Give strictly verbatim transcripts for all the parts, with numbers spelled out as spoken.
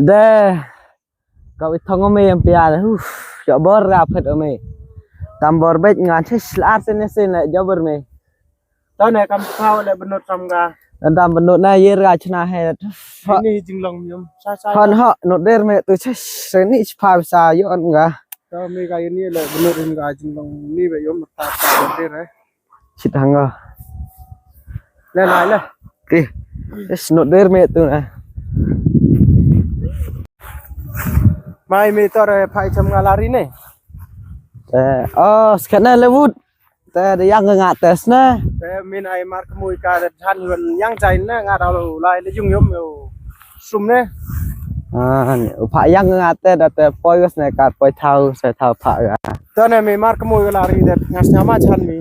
De, ka wi thong me em pia de. Uf, jabor ga phet me. Tam bor bej ngan sis lar sene sene jabor me. Tane kam thau le benut sam ga. Dam benut na yer ga chna he. Ini jinglong yum. Sa sa. Hon ho not der me tu sis seni chpa sa yo on ga. Tau me ga ini le benut in ga jinglong ni be yum ta ta der eh. Chit hang ga. Le lai le. Ti. Sis not der me tu na. Mai me tor eh, phai cham nga lari ne. Eh, oh, skena le wut. Te da yang nga tes ne. Te min ai mar kemui ka da than wan yang jai ne nga da lo lai le jung yom yo. Sum ne. Ah, ni, u pha yang nga te da te poi gas ne ka poi thau se thau pha ga. Te ne mi mar kemui ka lari de ngas nyama chan mi.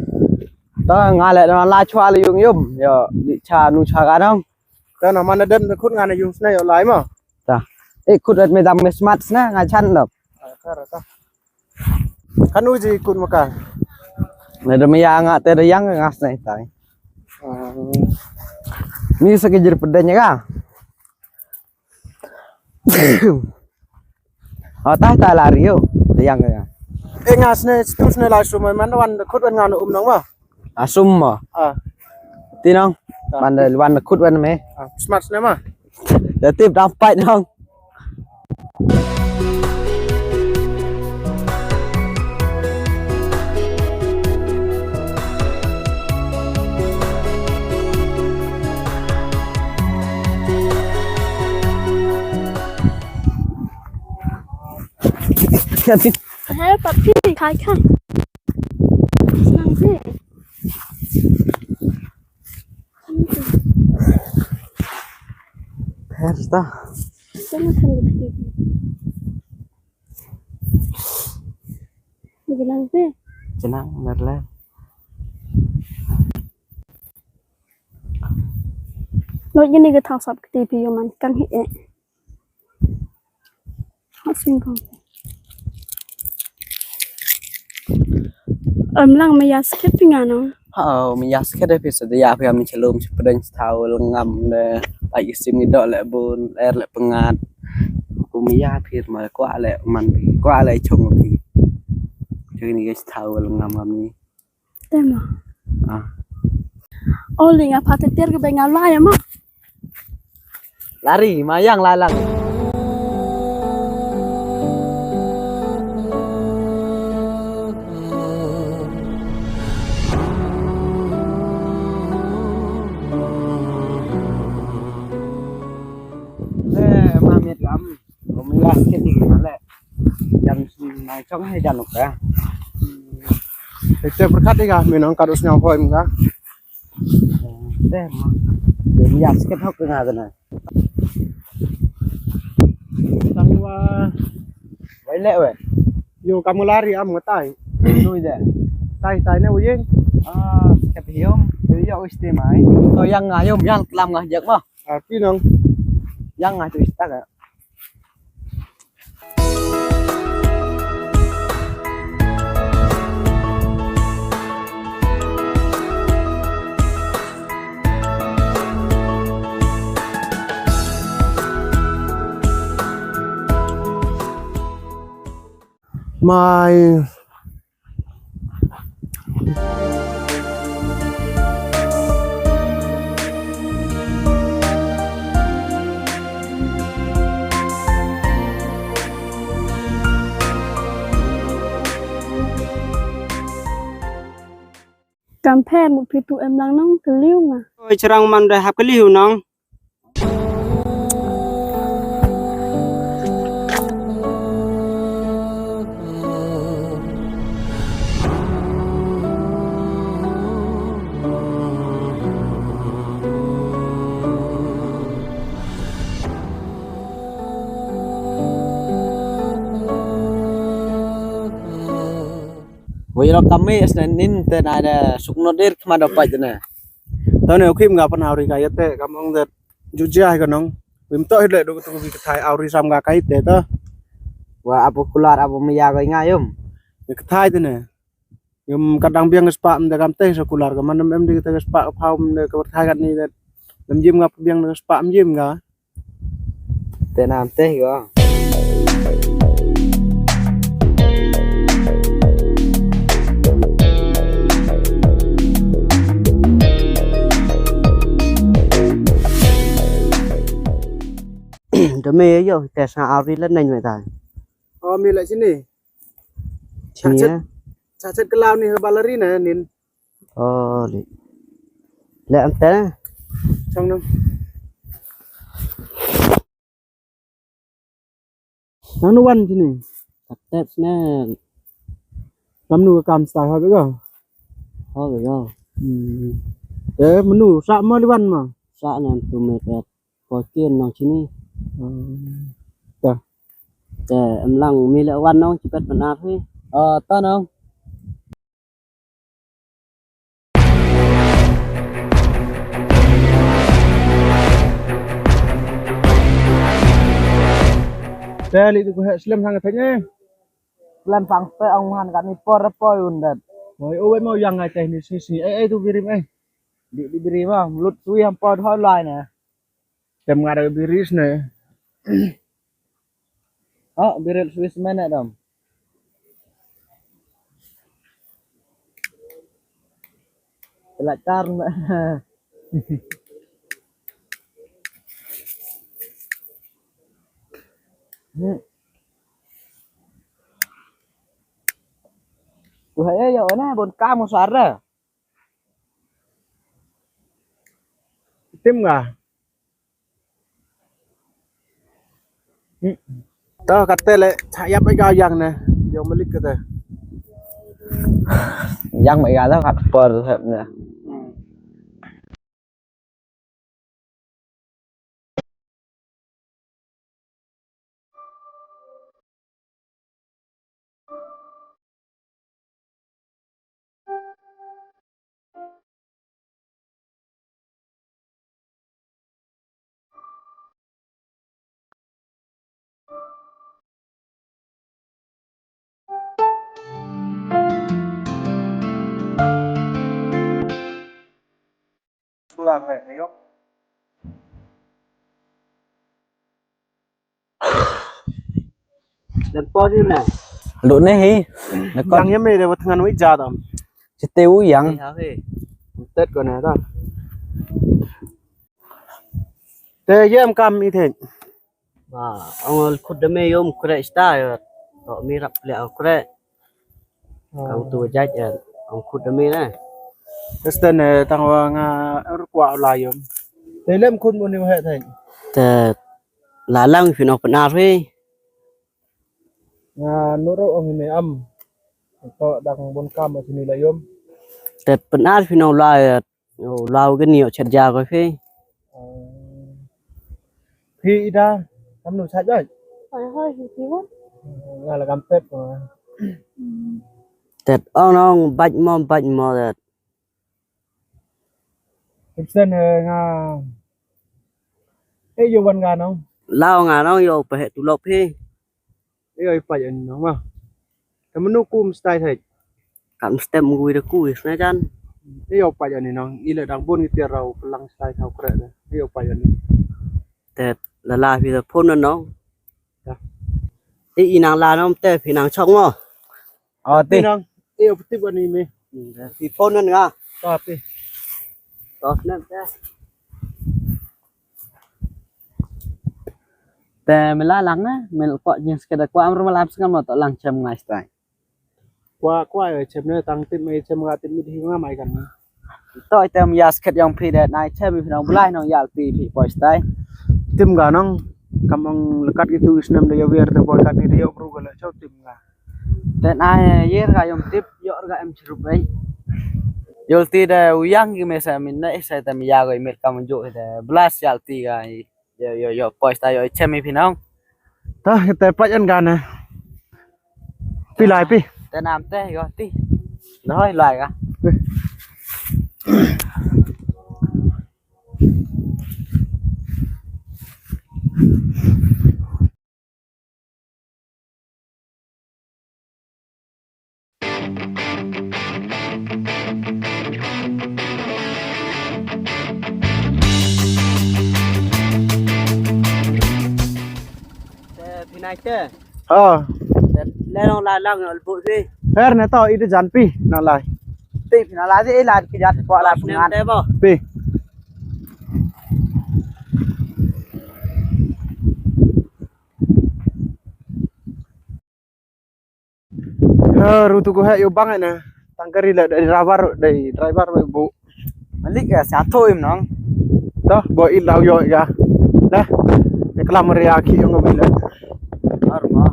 Te nga le na la chwa le yung yum yo di cha nu cha ga nong. Te na man dem de khut nga ne yung sne yo lai ma. Ta. Eh, khut at me dam me smat sne nga chan dap. Ah, kar ta. Kan uji khut maka. Ne da me ya nga te da yang nga sne tai. Ah. Ni sa ke jir pedenya ga. Oh, ta ta lari yo. Da yang ga. Eh, nga sne, situ sne la sum, man wan khut wan nga um nong ma. Asum ma. Ah. Ti nong. Ah. Man da wan khut wan me. Ah, smart sne ma. Da tip da pai nong. Hey, papi, khai khai. Senang sih. Pher ta. Senang kan begitu. Bilang sih. Senang, bener lah. Lo ini kita sap ke T V yo man kang hi eh. Asing kong. Em lang me ya sket pinga no. Oh, me ya sket de pisa de ya pia me chelum chepedeng thaw lengam de. Ai sim ni dok le bun, er le pengat. Ku me ya pir ma kwa le man pi, kwa le chong pi. Jadi ni guys thaw lengam ngam ni. Tema. Ah. Oli nga pha te ter ke bengal la ya ma. Lari, ma yang la lang. Eh, ma miet gam. Kum ya sket di ma le. Jam nai chong hai jan ka. Te perkat di ka mi nong ka dus nyau hoi ka. Te ma. Kum ya sket hok nga na. Tang wa. Wai le we. Yo kamu lari am ngatai. Nui de. Tai tai ne uyin. Ah, sket hiom. Yo isti mai. To yang ngayom yang kelam ngah jak ma. Ah, ti nong. Yang ngah tu ista ka. Mai. Kam pher mu phi tu em lang nong kylliu nga. Oi, cherang man da hap kylliu nong. Wei ro kami sne nin te na de suk nodir kma do paj ne. Tone ukhim nga pan auri ka yate kam ong det jujia ka nong. Wim to hidle do tu ka thai auri sam nga kai te to. Wa apu kular apu mia ko nga yum. Ka thai te ne. Yum kadang biang ka spa mde kam te sa kular ka manam em di te ka spa ka phau mde ka thai kat ni det. Lam jim nga biang ka spa jim nga. Te Te nam te go. Da me yo te sa avi la nai me ta. Oh, mi la sini. Sini ya. Sa chat kelau ni balarina nin. Oh, li. Le ante. Chong nam. Nang nu wan sini. Katet ne. Kam nu kam sta ha ga. Ha ga. Hmm. Eh, menu sa ma li wan ma. Sa ne tu me tet. Ko kien nong sini. Hmm. Ta. Te em lang mi le wan nong chipet benar hi. Ah, ta nong. Te li tu ko he slem sang thanya. Slem sang pe ong man kan ni por por un dat. Oi, oi, mau yang ai teh ni si si. Eh, eh, tu birim eh. Di, di birim ah, lut sui am por hoi lai na. Tem nga da biris ne. Oh, birit Swiss mene dam. Telat karna. Hmm. Tuh ayo ya, mana bon kamu suara. Tim nga. Hmm. To kate le cha yap ai ga yang ne. Yang malik kate. Yang mai ga la kat por hep ne. Dan po ni na. Lu ne hi. Na kon. Yang yam de wat ngan wi ja dam. Chite u yang. Tet ko na ta. Te yam kam i the. Ba, ong khut da me yom kre sta yo. To mi rap le kre. Kang tu jait ya, ong khut da me na. Tes ten tang wa nga er kwa la yom. Te lem khut mo ni wa he thai. Te la lang phi no pnar phi. Nga nuro ong me am. To dang bon kam sini la yom. Te pnar phi no la ya. Yo, lau gani yo chet ja ko phi. Phi ida, kam nu chat jai. Hoi hoi hi phi wan. Nga la kam tet ko. Tet ong nong baj mo baj mo tet. Ipsen he nga. Eh yo wan nga nong. Lau nga nong yo pehe tulop phi. Io i paj ani nong ma. Te menu ku mstai thai. Kat mstem ngui da ku i sna jan. Io paj ani nong. I le dang bun ngi tiar rau pelang stai thau kre da. Io paj ani. Te la la phi da phone na nong. Ya. I i nang la nong te phi nang chong mo. Oh, ti. Nong. Io putip ani me. Phi phone na nga. Ta ti. Ta na te. Te me la lang na, me la kwah jingskhem da kwah amru me la ap sngam to lang chem ngai stai. Kwah kwah ïa chem ne tang tip me chem nga tip mit hi nga mai kan. To ite me ïa skhet yong phi de nai chem phi nong blai nong ïa ti phi poi stai. Tim nga nong kam ong lekat gitu isnem de ïa wer de poi kat de ïa bru ga la chau tim nga. Te na yer ga yom tip yor ga em chirup ei. Yol ti de uyang gi me sa min na isa te me ya go imel kam jo de blas yal ti ga. Yo yo yo poi sta yo chem i phi nong. Ta te paj an ga na. Pi lai pi. Te nam te yo ti. Noi lai ga. Te. Ha. Le nong lai lang ol bu si. Her ne to ide jan pi nong lai. Te pi nong lai si eh lai ki jat ko lai pengan. Te bo. Pi. Ha, rutu ko he yo bang ne. Tangkari le dari driver dari driver bu. Malik ya satu im nong. Toh, bo ilau yo ya. Dah. Ni kelam ria ki yo ngawi le. Arma.